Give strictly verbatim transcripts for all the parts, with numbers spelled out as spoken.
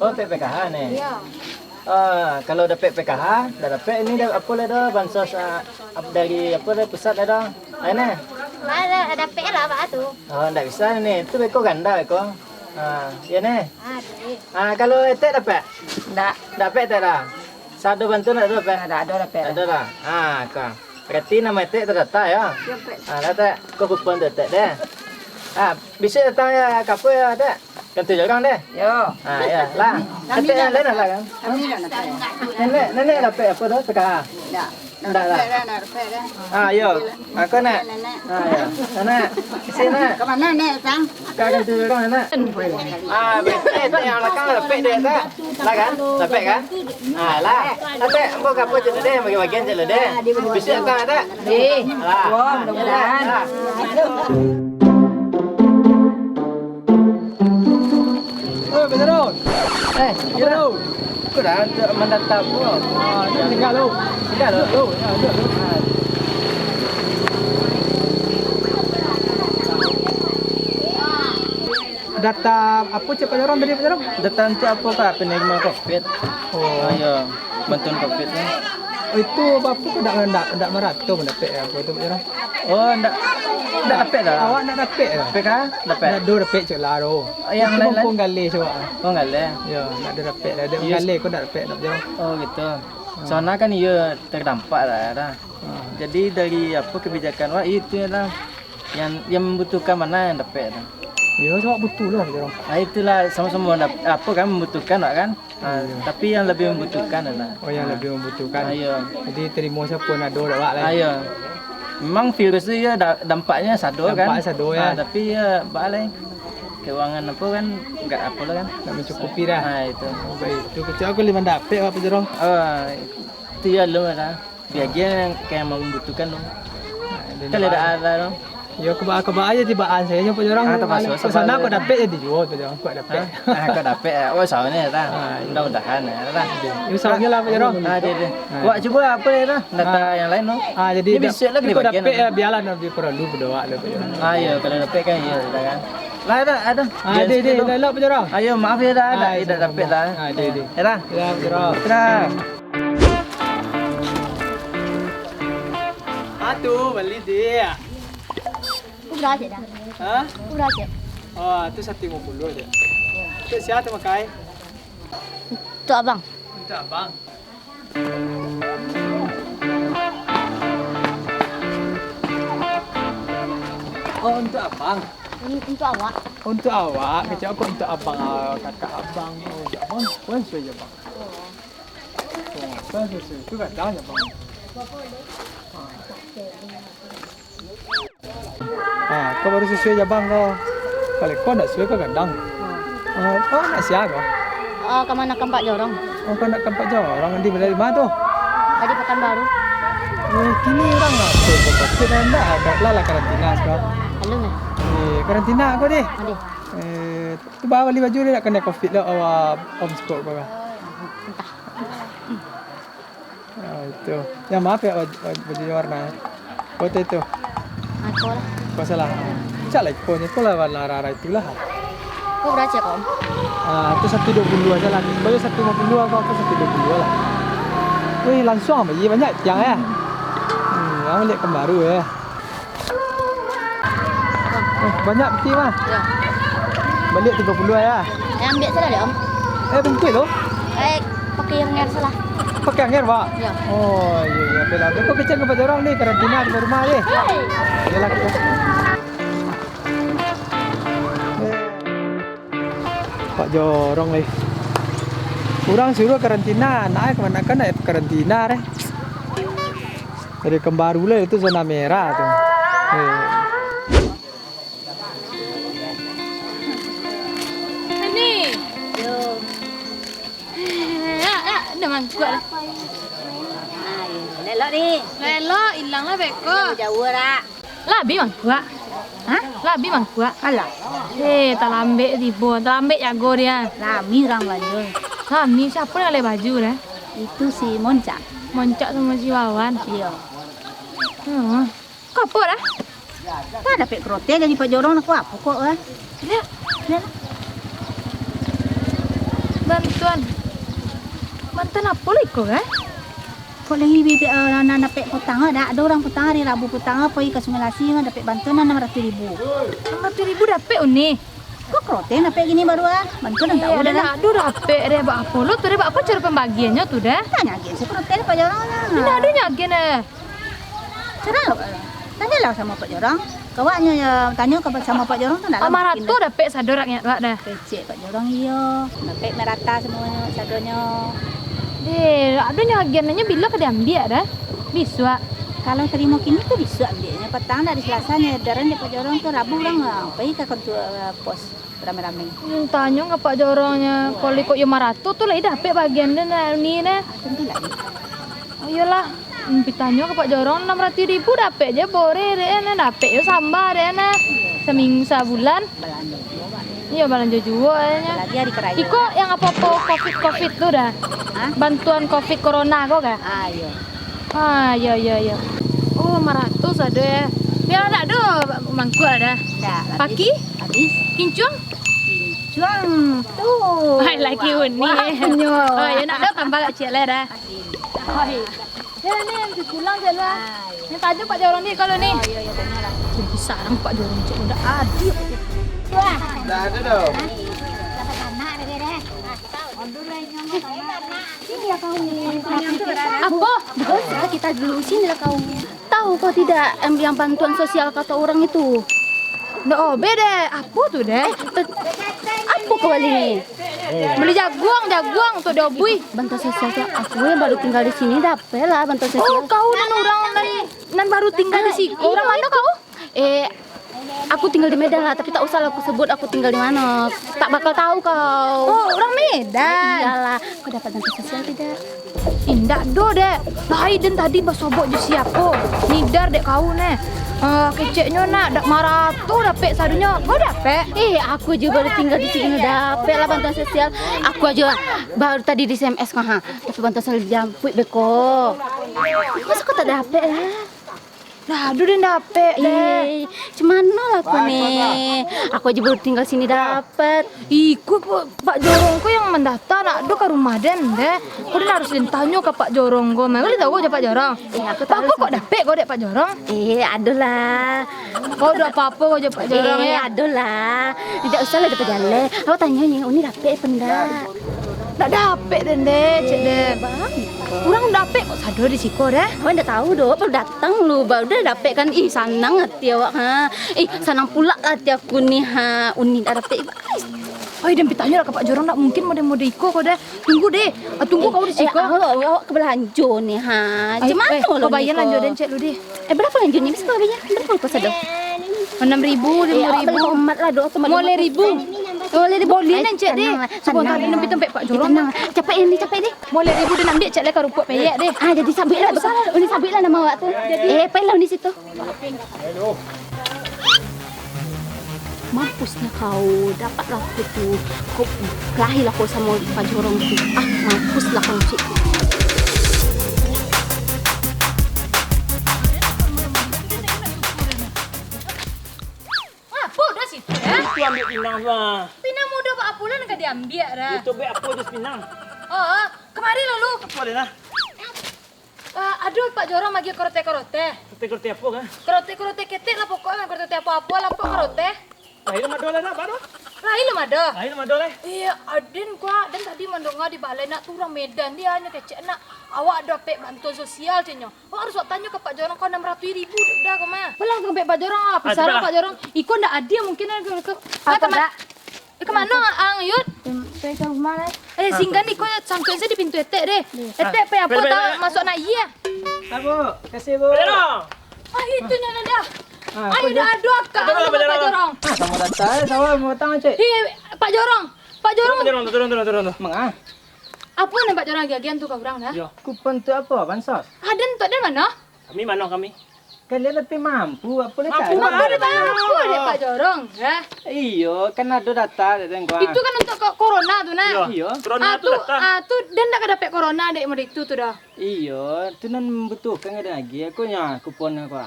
Oh, dapek P K H ni? Iyo. Ah, kalau dapek P K H, dah dapek ni dah, apo lah dah, bansos, ah, ap-, dari apo dah, pusat dah dah. Ah, ni. Lah, dah, dah dapek lah, Pak, tu. Oh, ndak bisa ni. Tu beko ganda beko. Ah, iyo ni. Ah, dapek. Ah, kalau etek dapek? Ndak. Dapek etek dah? Sado bantuan ndak ado dapek? Ndak ado dapek. Ndak ado dah. Ah, ka. Berarti namo etek tadata yo? Yo, Pak. Ah, lah, Tek. Ko kupon tu, Tek, deh. Ah, bisuak datang yo, ka apo yo, Tek? Ganti jorong deh. Yo. Ah, yo, lah. Kami Etek nan dah lain lah, kan? Kami dah nak. Nenek, nenek dapek apo tu, P K H? Ndak. Ndak lah. Ndak dapek dah, ndak dapek dah. Ah, yo. Aku nak. Nenek. Ah, yo. Nak. Sini, nak. Ka mano, Nek, datang? Ka ganti jorong, nak. Ah, betul, Tek, yang belakang dapek deh, Tek. Lah, kan? Dapek, kan? Ah, lah. Tek, ambo ka apo cek deh, bagi-bagian cek deh. Bisuak datang, Tek. Eh, lah. Wah, mudah-mudahan. Lah. Oi, Bang Jarod. Eh, Bang Jarod. Ko dah, tu mandata ko. Ah, ni tingga lo. Tingga lo. Lo, yo, lo. Data apo cek Pak Jorong tadi, Pak Jorong? Data untuak apo ka, penerima covid. Oh. Ah, yo. Bantuan covid tu. Itu apo ko dak, dak, dak marato pun dapek apo tu, Pak Jorong? Oh, ndak, ndak dapek dah. Awak ndak dapek dah? Dapek kah? Dapek. Ndak ado dapek cek lah tu. Yang lain-lain? Itu pun galeh cek awak. Oh, galeh. Yo, ndak ado dapek dah. Dak galeh ko ndak dapek dah, Pak Jorong. Oh, gitu. Soalnya kan iyo terdampak lah, dah. Ah. Jadi dari apo kebijakan awak itu lah. Yang, yang membutuhkan mah yang dapek tu. Yo, awak butuh lah, Pak Jorong. Ah, itulah, samo-samo dap-, apo kan, membutuhkan awak kan. Ah, tapi yang lebih membutuhkan lah. Oh, yang lebih membutuhkan. Ah, iyo. Jadi, terima siapo nan ado dek awak lah. Ah, iyo. Memang virus tu yo da-, dampaknyo sado kan. Dampak sado, yo. Ah, tapi yo, baa lai. Keuangan apo kan, ndak apo lah kan. Ndak mencukupi dah. Ah, itu. Oh, baik. Tu kecek aku lima dapek, Pak Jorong. Oh, itu yo lu lah. Bagi yang, ka yang membutuhkan tu. Nah, kan ado lah tu. Yo, kaba-kaba aja tibaan sajo nyo, Pak Jorong. Ah, terpaksa. Sana kok dapek jadi juo, Pak Jorong, kok dapek. Ah, kok dapek, yo. Oh, sabananyo lah. Ah, iyo. Mudah-mudahan, yo lah. Yo, sabananyo lah, Pak Jorong. Ah, deh, deh. Ah. Wak cubo apo yo lah, data yang lain tu. Ah, jadi ini bisuak lagi kok dapek, yo, bialah, nak lebih perlu berdoa lah, Pak Jorong. Ah, iyo, kalau dapek kan, iyo, lah kan. Lah, ado, ado. Ah, deh, deh, elok, Pak Jorong. Ayo, maaf yo, dah, dah, dak dapek lah. Ah, deh, deh. Yo lah. Yo, Pak Jorong. Dah. Ah, tu, bali, Dek. Ko bara, Cek, dah? Ha? Ko bara, Cek? Oh, tu saratuih limo puluah, Cek. Untuak sia tu makai? Untuak abang. Untuak abang. Oh, untuak abang. Un-, untuak awak. Untuak awak, kecek aku untuak abang, ah, kakak abang. Oh, untuak abang. Wan suai jo abang. Oh, wan suai, suai. Tu gadang jo abang. Ah, ko baru sasuai jo abang ko. Kalau ko ndak sasuai ko gadang. Ah, ko anak sia ko? Ah, kamanakan Pak Jorong. Oh, kamanakan Pak Jorong. Di, dari ma tu? Dari Pakanbaru. Eh, kini urang apo ko covid ndak ado lah, lah karantina ko. Alun lah. Eh, karantina ko deh. Ado. Eh, tu baa bali baju deh, ndak kanai covid lah, awak homeschool ko. Entah. Ah, itu. Yang ma yo, baj-, baj-, baju warna. Foto itu. Aku lah. Kau salah. Cak lah, kau ni, kau lah warna rara itulah. Kau bara, Cek, kau? Ah, tu saratuih duo puluah sajo lah. Kau saratuih limo puluah, aku, aku saratuih duo puluah lah. Wih, langsuang bali banyak tiang, yo. Hmm, yang baliak Pakanbaru, yo. Oh, banyak piti mah. Yo. Baliak tigo puluah, yo. Eh, ambiak sajo deh, Om. Eh, bungkuih lo? Eh, pakai yang air salah. Pakai air, Pak? Ya. Oh, iya, iya. Bela. Kau kecek ke Pak Jorong ni, karantina di rumah ni. Yalah, kita. Pak Jorong ni. Urang suruah karantina, anak ai kamanakan nak karantina deh. Dari kembaru lah itu zona merah tu. Eh. Ani. Yo. Ya, ya, dah mangkuak lah. Ayo, lelok ni. Lelok, ilang lah beko. Jauh-jauh lah. Lah abih mangkuak. Hah? Lah abih mangkuak. Alah. Eh, talambek tibo, talambek jago dia. Lami urang balanjo. Lami, siapo nan alai baju dah? Itu si Moncak. Moncak samo si Wawan. Iyo. Hmm. Ko apo dah? Ka dapek karoteh dari Pak Jorong, nak ko apo ko, eh? Liek. Liek lah. Bantuan. Bantuan apo lai ko, eh? Kok lai bibik, eh, nan dapek putang, eh? Dak ado urang putang, hari Rabu putang, eh, pai ka Sungai Lasi, eh, dapek bantuan anam ratuih ribu. Anam ratuih ribu dapek, Uni? Kok karoteh dapek kini baru, ah? Bantuan nan tahu dah. Ado dapek deh, bak apo lo tu deh, bak apo cara pambagiannyo tu deh? Tanyo agen si karoteh deh, Pak Jorong lah. Indak ado nyo agen deh. Caro lo, tanyolah samo Pak Jorong. Kawaknyo yo tanyo ka samo Pak Jorong tu nak. Limo ratus dapek sado rakyat wak dah. Kecek Pak Jorong iyo. Dapek merata semuanyo sadonyo. Deh, ado nyo agiahnyo bilo ka diambiak dah? Bisuak. Kalau tarimo kini tu bisuak ambiaknyo. Patang dah di Selasa nyo edaran dek Pak Jorong tu Rabu urang, ah, pai ka kantua, ah, pos. Rame-rame. Hmm, tanyo ka Pak Jorongnyo, kalau iko limo ratus tu lai dapek bagian den, ni nah. Tentu lah. Oh iyolah, hmm, pitanyo ka Pak Jorong, anam ratuih ribu dapek je boreh dek nah, dapek yo samba dek nah. Seminggu, sabulan. Balanjo juo, Pak. Iyo, balanjo juo dek nah. Apalagi hari karayo. Iko yang apo-apo covid, covid tu dah? Hah? Bantuan covid corona ko kah? Ah, iyo. Ah, iyo, iyo, iyo. Oh, limo ratus ado, yo. Yo, ndak ado mangkuak dah. Ndak, habis. Paki? Habis. Kincuang? Kincuang tu. Hai, laki Uni. Wah, punyo. Oh, yo, ndak ado tambah kecek lah dah. Hai. Yo, ni, pulang je lah. Hai. Ni tadi Pak Jorong ni kalau ni. Oh, iyo, iyo, tanyolah. Jadi sarang Pak Jorong cek udah adil. Wah. Ndak ado doh. Dapat anak lagi dah. Apo? Bagus lah kita dulu, sinilah kau. Tahu kau tidak, em, yang bantuan sosial kata orang itu? Ndak obe deh, apo tu deh? Eh, te-, apo kau bali ni? Beli jaguang, jaguang tu dobui. Bantuan sosial tu aku yang baru tinggal di sini dapek lah bantuan sosial. Oh, kau nan orang nan, nan baru tinggal di siko. Orang mano kau? Eh, aku tinggal di Medan lah, tapi tak usah lah aku sebut aku tinggal di mano. Tak bakal tahu kau. Oh, orang Medan. Iyalah, kau dapat bantuan sosial tidak? Indak do dek. Lai den tadi basobok jo siapo? Nidar dek kau neh. Eh, keceknyo nak, dak marato dapek sadonyo. Kau dapek? Eh, aku aja baru tinggal di sini dapek lah bantuan sosial. Aku aja baru tadi di S M S kau ha. Dapat bantuan sosial jampuik beko. Masa kau tak dapek lah? Lah, aduh, den dapek deh. Eh, cemano lah aku ni? Aku aja baru tinggal sini dapet. Iko Pak, Pak Jorong ko yang mandata, nak do ka rumah den deh. Ko den harus den tanyo ka Pak Jorong ko mah. Ko den tahu jo Pak Jorong? Eh, aku tahu. Apo kok dapek ko dek Pak Jorong? Eh, adolah. Kau dak apo-apo ko jo Pak Jorong, eh, ya? Adolah. Tidak usah lah dapek jaleh. Aku tanyo ni, Uni dapek apo ndak? Dak dapek den deh, cek den. Bang. Urang dapek kok sado di siko deh. Awak ndak tahu doh, baru datang lu, baru dah dapek kan. Ih, sanang hati awak ha. Ih, sanang pula hati aku ni ha. Uni dak dapek. Oi, den pitanyo lah ka Pak Jorong, dak mungkin mode-mode iko ko deh. Tunggu deh. Ah, tunggu kau di siko. Eh, awak, awak ka balanjo ni ha. Cemano lo ni ko? Kau bayar lanjo den cek lu deh. Eh, barapo lanjo ni? Bisa kau bayar? Barapo kau sado? Anam ribu, limo ribu. Awak bali omat lah doh. Moleh ribu. Moleh ribu. Boleh nan cek deh. Sabonta ni nampi tampek Pak Jorong. Tenang. Capek ini, capek deh. Moleh ribu den ambiak cek lai karupuak peyek deh. Ah, jadi sabuik lah. Uni sabuik lah namo awak tu. Eh, pai lah Uni situ. Mampuslah kau, dapatlah aku tu. Kau kalahilah kau samo Pak Jorong tu. Ah, mampuslah kau cik. Apo dah situ, eh? Itu ambiak pinang tu ah. Pinang mudo bak apo lah nan ka diambiak dah? Itu bak apo tu pinang? Oh, kamari lalu. Apo dah lah? Ah, aduh, Pak Jorong bagi karoteh-karoteh. Karoteh-karoteh apo kah? Karoteh-karoteh ketek lah pokoknyo, karoteh apo-apo lah, pokok karoteh. Lah, ini mah doh lah, nak, Pak, doh. Lain lah mada. Lain lah mada leh. Eh, aden kua, aden tadi mandonga di balai nak tu urang Medan, dia nyo kecek nak awak dapek bantuan sosial, cek nyo. Awak harus awak tanyo ka Pak Jorong, kau anam ratuih ribu dah kau mah. Balang tu ka Pak Jorong, ah, Ah, pisah lah cuba lah. Pak Jorong. Iko ndak adil mungkin, eh, ke, ke, Apa, ah, teman. Dak? Eh, ka mano, Ang Yud? Em, saya ke rumah lah. Eh, singgah ni, kau sampai saya di pintu etek deh. Iya. Etek, Ah, pe apa bel, bel, tau bel. Masuk nak iya. Apo? Kasih, Bu. Pak Jorong. Ah, itu nyo dah. Ah, Ayo apa dah, dia? Aduh, akak Pak Jorong, Pak Jorong. Jorong. Ah, sama datang, eh, sama datang, Cek. Hei, Pak Jorong. Pak Jorong. Turun, Pak Jorong, turun, turun, turun, turun. Manga? Apo nan Pak Jorong agiah-agiahan tu ka urang dah? Yo. Kupon tu apo, bansos? Aden tu dari mano? Kami mano kami? Kalian tapi mampu, apo le Mampu, cari? Mampu, mampu dek Pak Jorong, dah. Iyo, kan ado data dek den, Kua. Itu kan untuk ko-, corona tu, nah. Iyo. Iyo. Corona Ah, tu tu, data. Ah, tu den ndak ka dapek corona dek model itu tu dah. Iyo, tu nan mambutuhkan ka den agiah, aku nyo kupon, Kua.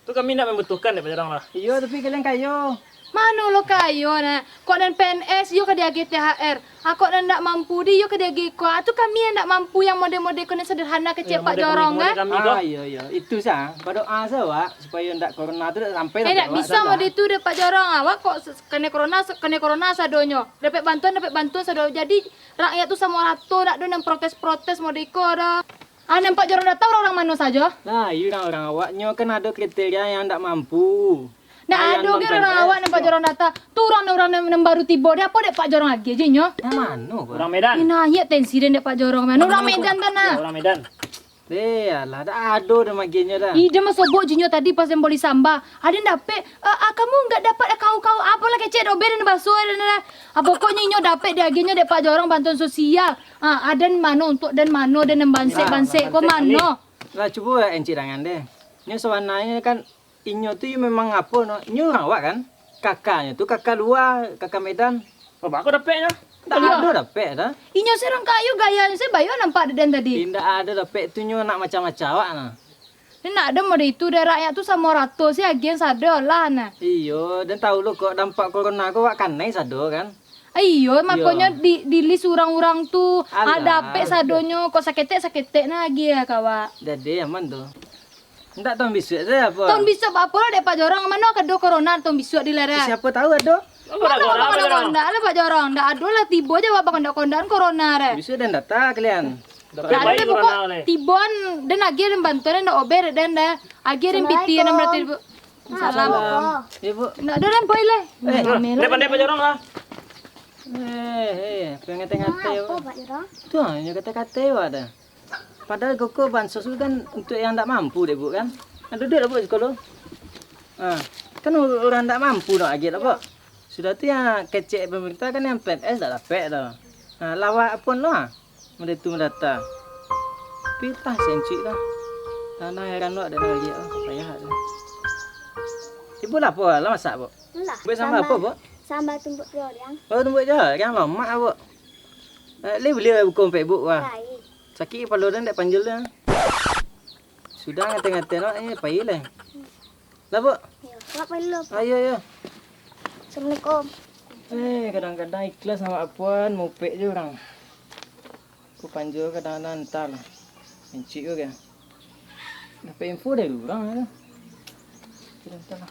Tu kami ndak mambutuhkan dek Pak Jorong lah. Iyo, tapi kalian kayo. Mano lo kayo, nah. Kok nan P N S, iyo ka diagiah T H R. Ah, kok nan ndak mampu di, iyo ka diagiah ko. Ah, tu kami yang ndak mampu, yang model-model ko nan sederhana kecek Pak Jorong, kan? Iyo, model kami ko. Ah, iyo, iyo. Itu sa, badoa sa, Wak, supayo ndak corona tu ndak sampai Eh, ndak bisa model itu dek Pak Jorong. Awak kok se-, kena corona, se-, kena corona sadonyo. Dapek bantuan, dapek bantuan sadonyo. Jadi, rakyat tu samo rato, ndak ado nan protes-protes model iko doh. Ah, nan Pak Jorong datang urang-urang mano sajo? Lah, iyo urang-urang awak nyo kan ado kriteria yang ndak mampu. Ndak ado ge urang awak nan Pak Jorong datang. Tu urang-urang nan, nan baru tibo. Dek apo dek Pak Jorong agiah je nyo? Nan mano, Pak? Urang Medan. Ih, naiak tensi den dek Pak Jorong, man. Urang Medan tu nah. Urang Medan. Eh, alah, dak ado dah magiahnyo dah. Ih, dia masobok jinyo tadi pas den boli samba. Aden dapek, eh, ah, kamu nggak dapat, eh, kau, kau, apolah kecek dek obe den baso den dah. Ah, pokoknyo inyo dapek diagiahnyo dek Pak Jorong bantuan sosial. Ah, aden mano untuk den mano, den nan bansek-bansek ko mano? Lah, cubo encik dangan deh. Nyo sabananyo kan inyo tu yo memang apo no, inyo urang awak kan? Kakanyo tu kaka lua, kaka Medan. Oh, bako dapeknyo? Ndak ado dapek dah. Inyo se urang kayo, gayanyo se bayo nampak dek den tadi. Indak ado dapek tu, nyo nak macam-macam awak nah. Indak ado model itu deh, rakyat tu samo rato se agiah sado lah nah. Iyo, den tahu lo kok dampak corona ko awak kanai sado kan? Iyo, makonyo di, di list urang-urang tu, ah, dapek sadonyo, kok saketek-saketek nah agiah ka awak. Jadi aman tu. Ndak taun bisuak tu apo? Taun bisuak apo lah dek Pak Jorong? Mano ka ado corona taun bisuak di lereh? Siapo tahu ado? Mano ka ado corona lah Pak Jorong? Ndak ado lah, tibo je awak bakondak-kondakan corona deh. Bisuak den data kalian. Ndak ado deh pokok tiboan den agiah den bantuan den ndak obe dek den deh. Agiah den piti anam ratuih ribu. Salam. Salam. Ibu. Ndak ado den poi leh. Eh, pandai-pandai Pak Jorong lah. Eh, eh, pengatai-ngatai. Apo, Pak Jorong? Tu ah, inyo katai-katai awak dah. Padahal koko bansos tu kan untuak yang ndak mampu dek, Bu, kan? Ah, duduak lah, Bu, siko lo. Ah, kan ur-, urang ndak mampu nak agiah lah, Bu. Sudah tu yang kecek pemerintah kan yang P N S ndak dapek tu. Ah, lawak pun lo, ah. Model tu mandata. Pitah sencik lah. Tanah heran lo, ado nan liek lo, payah tu. Ibu lah apo lah masak, Bu? Lah, buek sambal apo, Bu? Sambal tumbuak jorang. Oh, tumbuak jorang, lamak, Bu. Eh, lai buliah buka ampek, Bu, wah. Lai. Sakik kapalo den dek panjul tu. Sudah ngatai-ngatai nak, eh, pai lah. Lah, Bu. Yo, awak pai dulu. Ayo, ayo. Assalamualaikum. Eh, kadang-kadang ikhlas awak puan, mupek je urang. Ku panjul kadang-kadang antah lah. Encik juga. Dapat info dari urang lah. Kita antah lah.